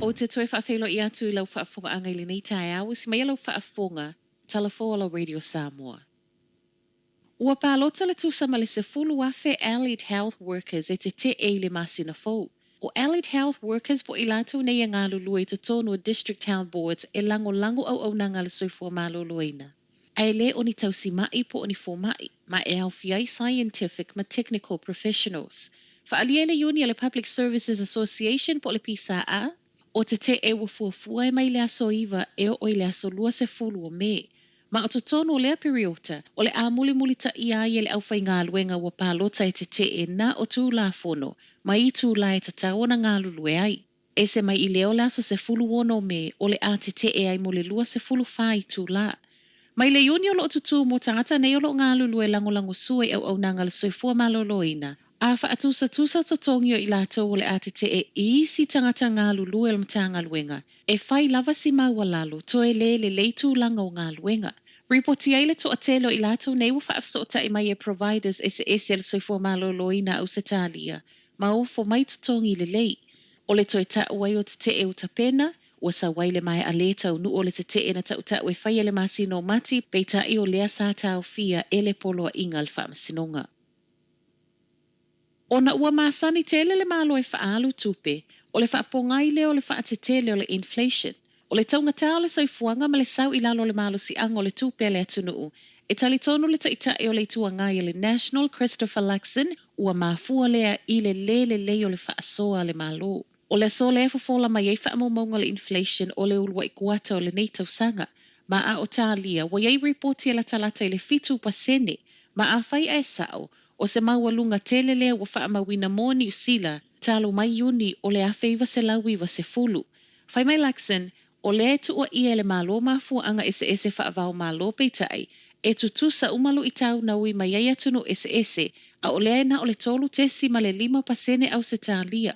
Ou te toe faafeiloai atu i lau faafofogaaga i lenei taeao, usi mai lau faafofoga, tala fou o lau Radio Samoa. Ua palota le tusa ma le 10,000 Allied Health Workers e tetee i le masina fou. ʻO Allied Health Workers po o i latou nei e galulue i totonu o District Health Boards e lagolago auaunaga a le soifua maloloina, a e le o ni tausimaʻi po o ni fomai, ma e aofia ai scientific ma technical professionals. Faaalia i le Iuni a le Public Services Association po o le PSA, o tetee ua fuafua e mai le aso 9 e oo i le aso 20 o Me. Ma o totonu o lea piriota, o le a mulimulitaia ai e le aufaigaluega ua palota e tetee na o Tulafono ma itulā e tatau ona galulue ai. Ese mai i lea o le aso 16 o Me o le a tetee ai mo le 24 itulā. Mai le Iuni o lo o tutū mo tagata nei o lo o galulue lagolagosua i auaunaga a le soifua maloloina, a faatusatusa totogi o i latou o le a tetee i isi tagata galulue o le Matagaluega E fai lava si maualalo, toe lē lelei tulaga o galuega. Ripoti ai le toatele o i latou nei ua faafesootai mai e providers eseese a le soifua maloloina a Ausetalia ma ofo mai totogi lelei. O le toe taʻu ai o tetee o tapena, ua sau ai le maea lē taunuu o le tetee na taʻutaʻu e faia i le masina o Mati, peitai o lea sa taofia e le Poloaiga a le Faamasinoga. Ona ua masani tele le Malo e faaalu tupe, o le faapogai lea o le faatetele o le inflation. O le taugata o le soifuaga ma le sau i lalo o le malosiaga o le tupe a le atunuu, e talitonu le Taitai o le Itu Agai a le National, Christopher Luxon, ua mafua lea i le lē lelei o le faasoa a le Malo. O le aso lea e fofola mai ai faamaumauga o le inflation o le uluai kuata o lenei tausaga. Ma a o Talia, ua i ai ripoti e latalata i le 7%. Ma afai ae sao, o se maualuga tele lea ua faamauina mo Niu Sila talu mai Iuni o le 1990. Fai mai Luxon, o lea e tuuaia e le Malo mafuaaga eseese faava-o-Malo peitai, e tutusa uma luitau na ui mai ai atunuu eseese, a o lea e na o le 3.5% Ausetalia,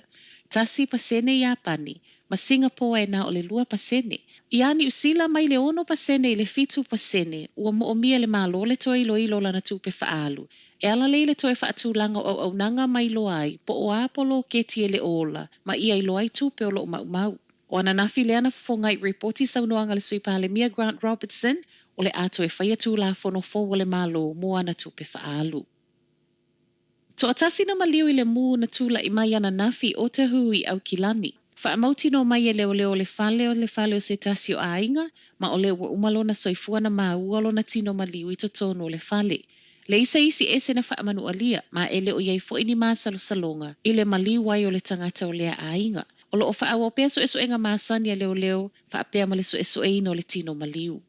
1% Iapani, ma Singapoa e na o le 2%. Iā Niu Sila mai le 6% i le 7%, ua moomia e le Malo le toe iloilo o lana tupe faaalu, e ala lea i le toe faatulaga o auaunaga ma iloa ai po o a poloketi e le o ola ma ia iloa ai tupe o lo o maumau. O ananafi lea na fofoga ai i ripoti saunoaga a le Sui Palemia Grant Robertson o le a toe faia Tulafono fou a le Malo mo ana tupe faaalu. Toatasi na maliu i le mū na tulaʻi mai ananafi o Tahu i Aukilani. Faamautinoa mai e leoleo o le fale o le fale o se tasi o aiga ma o lea ua uma lona soifua na māua lona tino maliu i totonu o le fale. Leai se isi ese na faamanualia, ma e le o i ai foi ni masalosaloga i le maliu ai o le tagata o lea aiga. O lo o faaauau pea suesuega masani a leoleo faapea ma le suesueina o le tino maliu.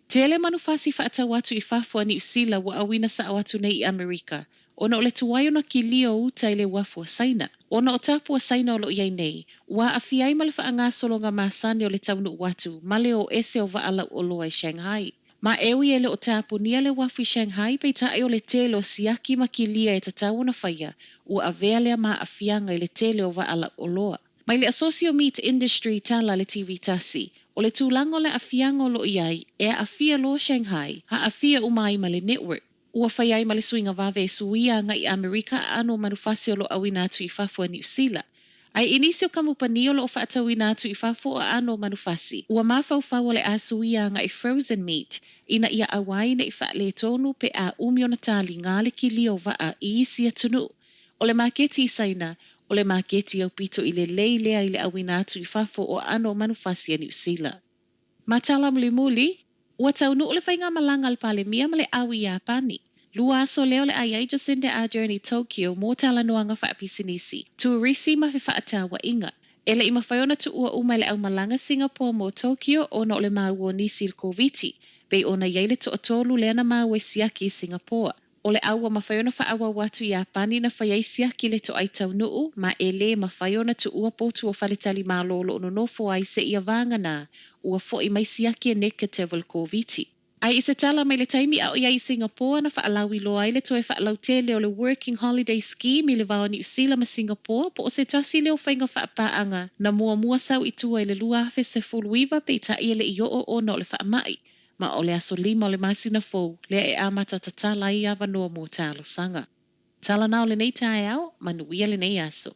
Tele manufasi faatau atu i fafo a Niu Sila ua auina sao atu nei i Amerika ona o le tuai ona kilia o uta i le uafu a Saina. Ona o tapu a Saina o lo o i ai nei, ua aafia ai ma le faagasologa masani o le taunuu atu ma le o ese o vaa lauoloa i Shanghai. Ma e ui e le o tapunia le uafu i Shanghai, peitai o le tele o siaki ma kilia e tatau ona faia, ua avea lea ma aafiaga i le tele o vaa lauoloa. Mai le Asosi o Meat Industry tala a le TV tasi, o le tulaga o le aafiaga o lo o i ai, e aafia loa Shanghai, aafia uma ai ma le network. Ua fai ai ma le suiga vave e suia agai i Amerika aano o manufasi o lo o auina atu i fafo a Niu Sila. Ae i nisi o kamupani o lo o faatauina atu i fafo o aano o manufasi, ua mafaufau o le a suia agai frozen meat ina ia aua ai ne i faaletonu pe a umi ona taliga le kilia o vaa i isi atunuu. O le maketi i Saina, o le maketi aupito i lelei lea i le auina atu i fafo o aano o manufasi a Niu Sila. Ma tala mulimuli, ua taunuu le faigamalaga a le Palemia ma le au i Iapani. Lua aso lea o le a i ai Jacinda Ardern i Tokyo mo talanoaga faapisinisi, turisi ma fefaatauaiga. E le i mafai ona tuua uma e le aumalaga Singapore mo Tokyo ona o le maua o nisi i le Koviti, pei ona i ai le toatolu lea na maua i siaki i Singapore. O le au ua mafai ona faaauau atu i Iapani na fai ai siaki le toai taunuu ma e lē mafai ona tuua potu o faletalimalo o lo o nonofo ai seia vāgana ua foʻi mai siaki e negative o le Koviti. Ae i se tala mai le taimi a o i ai i Singapore na faalauiloa ai le toe faalautele o le Working Holiday Scheme i le va o Niu Sila ma Singapore po o se tasi lea o faiga faapaaga na muamua sau i tua i le 2019 peitai e le i oo ona o le faamai Ma o le aso 5 o le masina fou lea e amata tatala ai avanoa mo talosaga. Tala na o lenei taeao, manuia lenei aso.